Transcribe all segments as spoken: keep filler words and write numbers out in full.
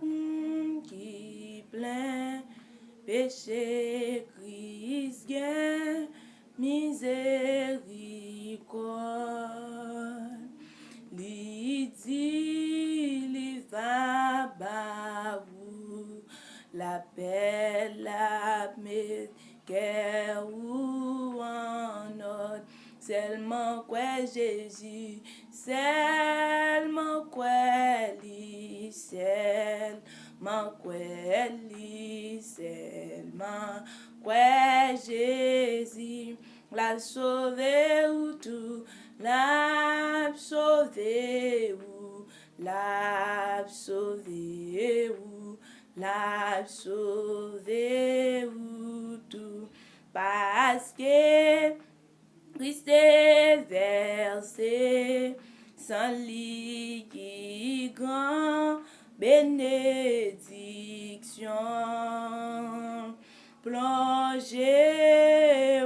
Moun ki plen peche, Kris gen mizerikòd. Li di li va ba ou lapè, l ap met kè ou an òd. Sèlman kwè Jezi, sèlman kwè li, sèlman kwè li, sèlman kwè Jezi. L ap sove ou tou, l ap sove ou, l ap sove ou, l ap sove ou tou. Paske Kris te vèse san li ki gran benediksyon. Plonje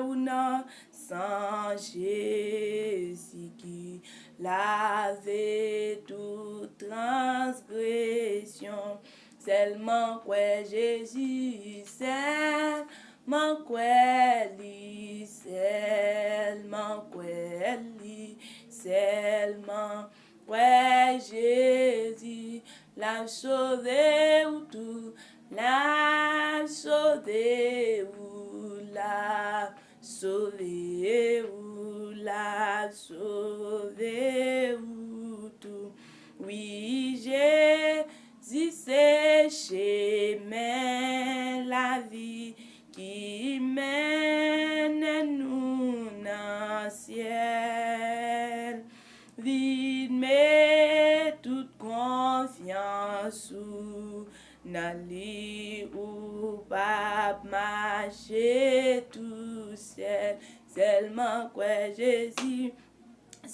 ou nan san Jezi ki lave tout transgresyon. Sèlman kwè Jezi, sèlman kwè li, sèlman kwè li, sèlman kwè Jezi. L ap sove ou tou, l ap sove ou, l ap sove ou, l ap sove ou tou. Wi, Jezi se chemen lavi ki mennen nou nan syèl. Vin met tout konfyans ou nan li, ou p ap mache tousèl. Sèlman kwè Jezi,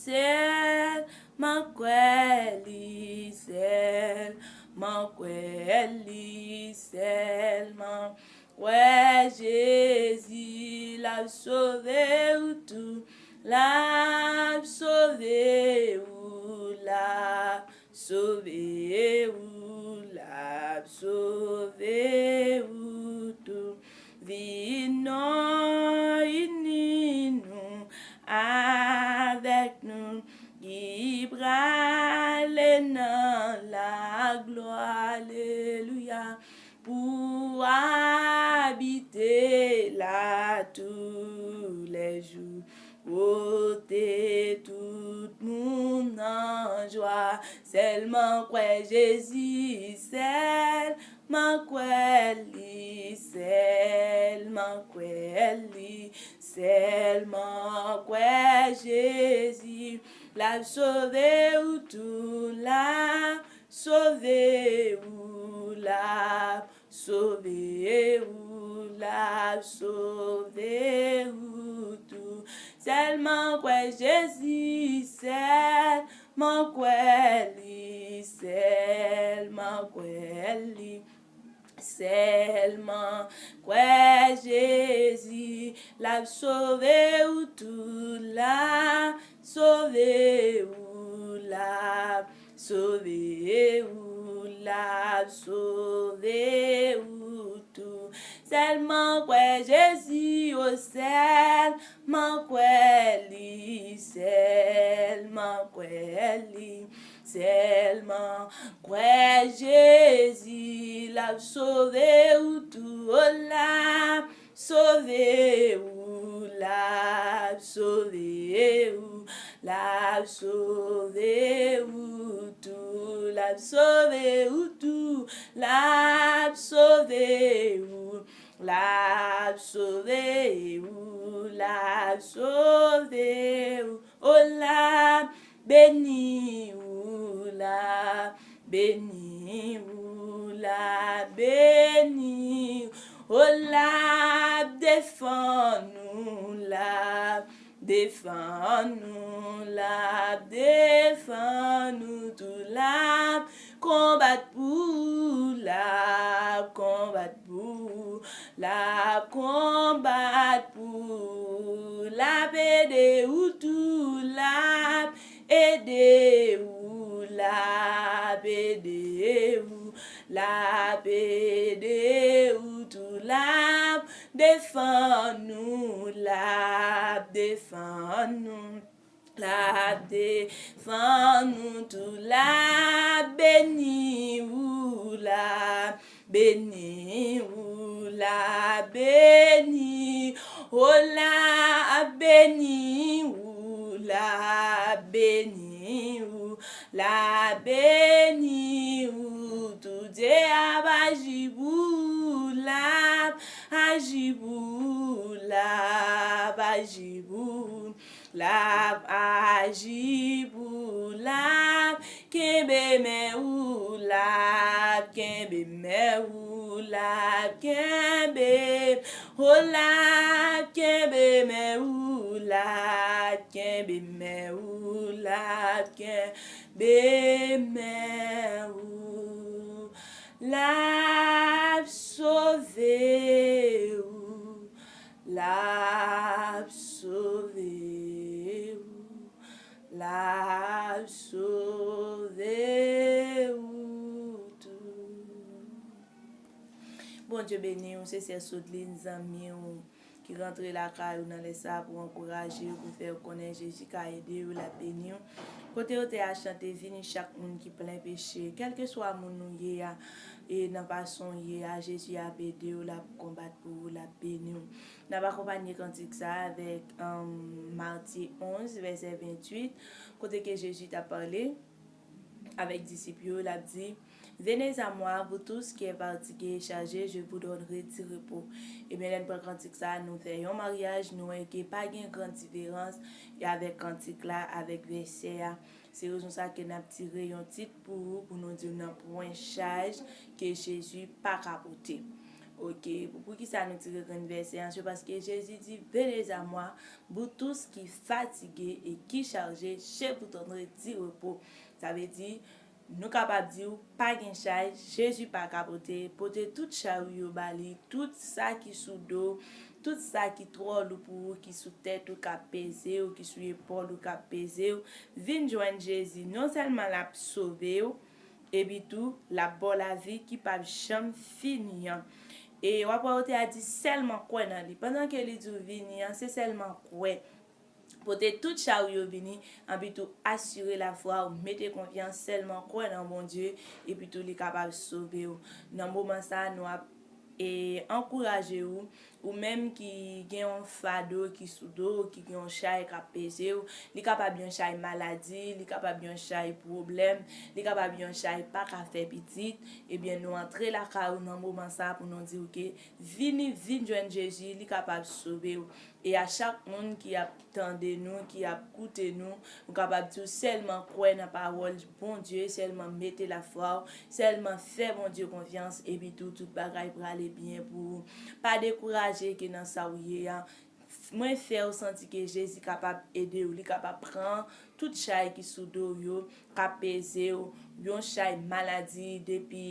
sèlman kwè li, sèlman kwè li, sèlman kwè Jezi. L ap sove ou tou, l ap sove ou, l ap sove ou, l ap sove ou tou. Vin non, ini nou avèk nou, ki prale nan laglwa, alelouya, pou abite la toulèjou. Kote tout moun nan jwa, sèlman kwè Jezi, sèlman kwè li, sèlman kwè li, sèlman kwè Jezi. L ap sove ou tou, l ap sove ou, l ap sove ou, l ap sove ou tou. Sèlman kwè Jezi, sèlman kwè li, sèlman kwè li, sèlman kwè Jezi. L ap sove ou tou, l ap sove ou, l ap sove ou, l ap sove ou tou. Sèlman kwè Jezi, o, sèlman kwè li, sèlman kwè li, sèlman kwè Jezi. L ap sove ou tou, o, l ap sove ou, l ap sove ou, l ap sove ou tou, l ap sove ou tou, l ap sove ou, l ap sove ou, l ap sove ou, o, l ap beni ou, l ap beni ou, l ap beni ou, o, l ap defann ou, l ap defann ou, l ap defann ou tou, l ap konbat pou ou, l ap konbat pou ou, l ap konbat pou ou, l ap ede ou tou, l ap ede ou, l ap ede ou, L ap ede ou tou, l ap defann ou, l ap defann ou. L ap defann ou tou, l ap beni ou, l ap beni ou, l ap beni, o l ap beni ou, l ap beni ou, l ap beni ou, tou Dye ap aji pou ou, l ap aji pou ou, l ap aji pou ou. L ap aji pou w, l ap kenbe men ou, l ap kenbe men ou, l ap kenbe, o l ap kenbe men ou, l ap kenbe men ou, l ap kenbe men ou, l ap sove ou. L ap sove ou, l ap sove ou tou. Bondye beni w, se sè Sodline, zanmi w, ki rantre lakay ou nan lè sa a pou ankouraje w, pou fè w konnen Jezi ka ede w, l ap beni w. Kote yo te a chante, vini chak moun ki plen peche, kèlkeswa moun ou ye a, e nan fason w ye a, Jezi ap ede w, l ap konbat pou ou, l ap beni w. N ap akonpanye kantik sa a avèk, um, Matye onz, vèsè venntuit, kote ke Jezi t ap pale avèk disip yo, l ap di, Venez à moi, vous tous qui êtes fatigués et chargés, je vous donnerai du repos. Ebyen, lè n pran kantik sa a, nou fè yon maryaj, nou wè ke pa gen gran diferans avèk kantik la, avèk vèsè a. Se rezon sa ke n ap tire yon tit pou ou, pou nou di w nan pwen chaj ke Jezi pa ka pote. Oke, pou, poukisa nou tire grenn vèsè an? Se paske Jezi di, Venez à moi, vous tous qui fatigués et qui chargés, je vous donnerai du repos. Sa vle di, nou kapab di w, pa gen chay, Jezi pa ka pote, pote tout chay ou yo ba li, tout sa ki sou do, tout sa ki twò lou pou ou, ki sou tèt ou k ap peze w, ki sou epòl ou k ap peze w, vin jwenn Jezi. Non sèlman l ap sove w, epi tou, l ap ba w lavi ki p ap janm fini an. E w ap wè, yo te a di sèlman kwè nan li. Pandan ke li di w vini an, se sèlman kwè. Pote tout chay ou yo vini, epi tou asire lafwa ou, mete konfyans, sèlman kwè nan Bondye, epi tou li kapab sove w. Nan moman sa a, nou ap, e, ankouraje ou, ou menm ki gen yon fado ki sou do w, ki gen yon chay k ap peze w, li kapab yon chay maladi, li kapab yon chay pwoblèm, li kapab yon chay pa ka fè pitit, ebyen nou antre lakay ou nan moman sa a pou nou di w ke vini, vin jwenn Jezi, li kapab sove w. E a chak moun ki ap tande nou, ki ap koute nou, nou kapab di w sèlman kwè nan pawòl Bondye, sèlman mete lafwa w, sèlman fè Bondye konfyans, epi tou, tout bagay prale byen pou ou. Pa dekouraje ke nan sa w ye a. Mwen fè w santi ke Jezi kapab ede w, li kapab pran tout chay ki sou do w yo, k ap peze w, yon chay maladi depi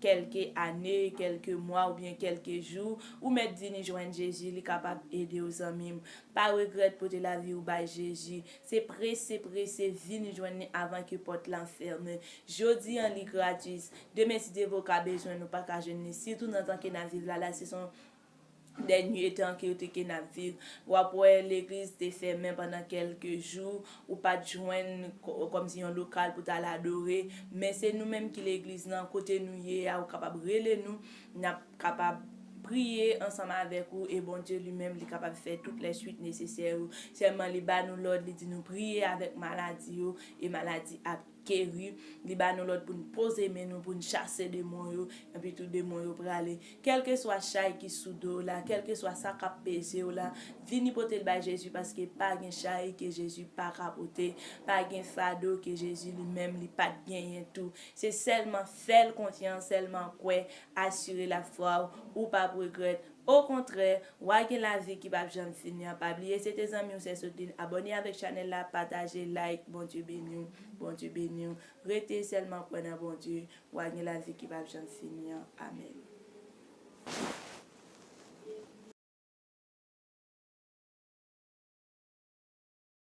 kèlke ane, kèlke mwa oubyen kèlke jou, ou mèt vini jwenn Jezi, li kapab ede w, zanmi m. Pa regrèt pote lavi w bay Jezi. Se prese, prese vini jwenn li avan ke pòt lan fèmen. Jodi an, li gratis. Demen, si Dye vle, w ka bezwen l, ou pa ka jwenn li. Sitou nan tan ke n ap viv la, la se yon dènye tan ke yo te ke n ap viv. W ap wè legliz te fèmen pandan kèlke jou, ou pa t jwenn kò-, kòmsi yon lokal pou t al adore. Men se nou menm ki legliz lan, kote nou ye a, ou kapab rele nou, n ap kapab priye ansanm avèk ou, e Bondye li menm, li kapab fè tout lè swit nesesè yo. Sèlman li ba nou lòd, li di nou priye avèk maladi yo, e maladi ap geri. Li ba nou lòd pou n poze men nou, pou n chase demon yo, epi tou demon yo prale. Kèlkeswa chay ki sou do w la, kèlkeswa sa k ap peze w la, vini pote l bay Jezi, paske pa gen chay ke Jezi pa ka pote, pa gen fado ke Jezi li menm li pa t genyen tou. Se sèlman fè l konfyans, sèlman kwè, asire lafwa w, ou p ap regrèt. Okontrè, w a gen lavi ki p ap janm fini an. Pa bliye, se te zanmi w, sè Sodline. Abòne avèk chanèl la, pataje, like. Bondye beni w. Bondye beni w. Rete sèlman kwè nan Bondye. W a gen lavi ki p ap janm fini an. Amèn.